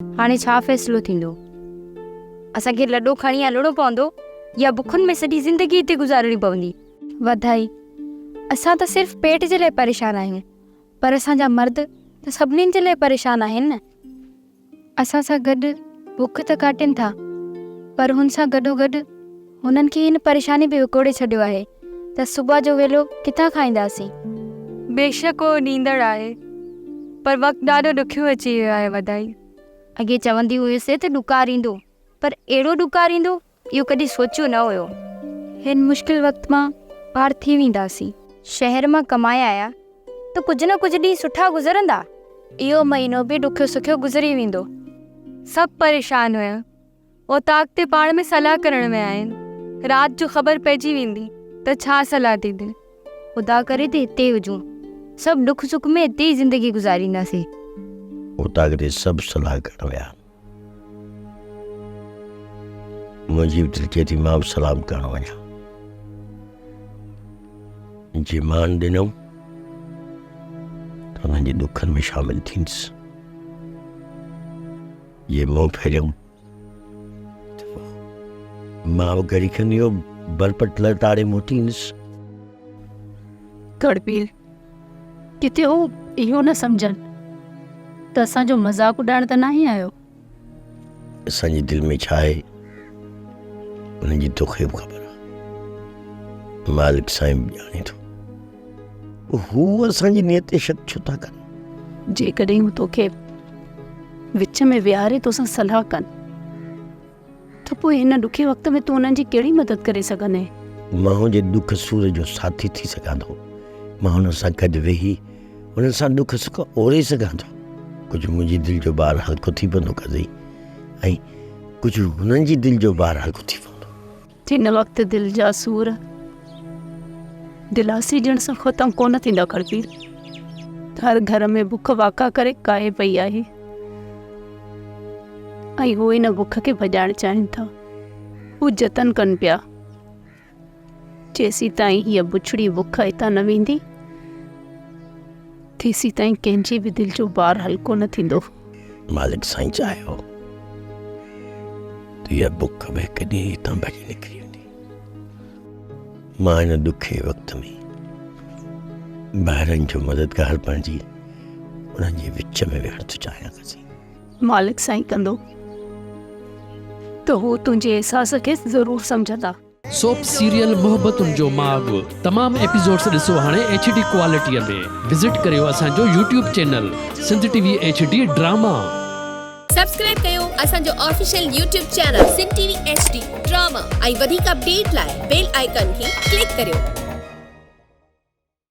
هاڻي ڇا فيصلو ٿيندو؟ اسان کي لڏو کڻي هلڻو پوندو يا بکن ۾ سڄي زندگي هتي گذارڻي پوندي؟ وڌائي، اسان ته صرف پيٽ جي لاء پريشان آهيون، پر اسان جا مرد ته سڀني جي لاء پريشان آهن نه. اسان سان گڏ بک ته ڪاٽين ٿا، پر هن سان گڏوگڏ هنن کي هن پريشاني به وڪوڙي ڇڏيو آهي ته صبح جو ويلو ڪٿان کائينداسين؟ بيشڪ اهو ڏيندڙ آهي، پر وقت ڏاڍو ڏکيو اچي ويو آهي وڌائي. اڳي چوندي هيس ته ڏڪار ايندو، پر اهڙو ڏڪار ايندو، اهو ڪڏهن سوچيو نه هيو. هن مشڪل وقت مان پار ٿي وينداسين. شهر مان ڪمائي آيا ته ڪجهه نه ڪجهه ڏينهن سٺا گذرندا. اهو مهينو به ڏکيو سکيو گذري ويندو. سڀ پريشان هيا. اوطاق تي پاڻ ۾ صلاح ڪرڻ ويا آهن. رات جو خبر پئجي ويندي ته ڇا صلاح ٿيندي. خدا ڪري ته هتي ئي هجون. سڀ ڏک سک ۾ هتي ئي زندگي گذارينداسين. اوطاق تي سڀ صلاح ڪرڻ ويا. منهنجي به دل چئي ٿي مان به سلام ڪرڻ وڃان. جي مان ڏنم ته انهن جي ڏکن ۾ شامل ٿيندس. جي منهن ڦيريم ته پوء مان به گهڙي کن اهو برپٽ لتاڙي موٽي ايندس. ڪڙپيل، ڪٿي هو اهو نه سمجهن ته اسان جو مذاق اڏائڻ ته ناهي آيو. اسان جي دل ۾ ڇا آهي، انهن جي توکي به خبر آهي. مالڪ سائين به ڄاڻي ٿو. هو اسان جي نيت تي شڪ ڇو ٿا ڪن؟ جيڪڏهن هو توکي وچ ۾ ويهاري توسان صلاح ڪن ته پوء هن ڏکي وقت ۾ تون انهن جي ڪهڙي مدد ڪري سگهندين؟ مان هن جي ڏک سور جو ساٿي ٿي سگهان ٿو. مان هنن سان گڏ ويهي هنن سان ڏک سک اوري سگهان ٿو. ڪجهه منهنجي دل جو بار هلڪو ٿي پوندو قاضي ۽ ڪجهه هنن جي دل جو بار هلڪو ٿي پوندو. هن وقت دل جا سور دلاسي ڏيڻ سان ختم ڪونه ٿيندا کڙپير. هر گهر ۾ بک واڪا ڪري ڪاهي پئي آهي ۽ هو ان بک کي ڀڄائڻ چاهين ٿا. هو جتن ڪن پيا. جيسيتائين هيء بڇڙي بک هتان نه ويندي، تيسيتائين ڪنهن جي به دل جو بار هلڪو نه ٿيندو. مالڪ سائين چاهيو ته اها بک به هڪ ڏينهن هتان ڀڄي نڪري ويندي. مان هن ڏکئي وقت ۾ ڀائرن جو مددگار بڻجي انهن جي وچ ۾ ويهڻ ٿو چاهيان قاضي. مالڪ سائين ڪندو ته هو تنهنجي احساس کي ضرور سمجهندا. سوپ سيريل محبتن جو ماڳ تمام ايپيسوڊس ڏسو هاڻي ايڇ ڊي ڪوالٽي ۾ وزٽ ڪريو اسان جو YouTube channel Sindh T V H D drama. Subscribe ڪيو اسان جو official YouTube channel Sindh T V H D drama ۽ وڌيڪ اپڊيٽ لاء بيل آئيڪان کي ڪلڪ ڪريو.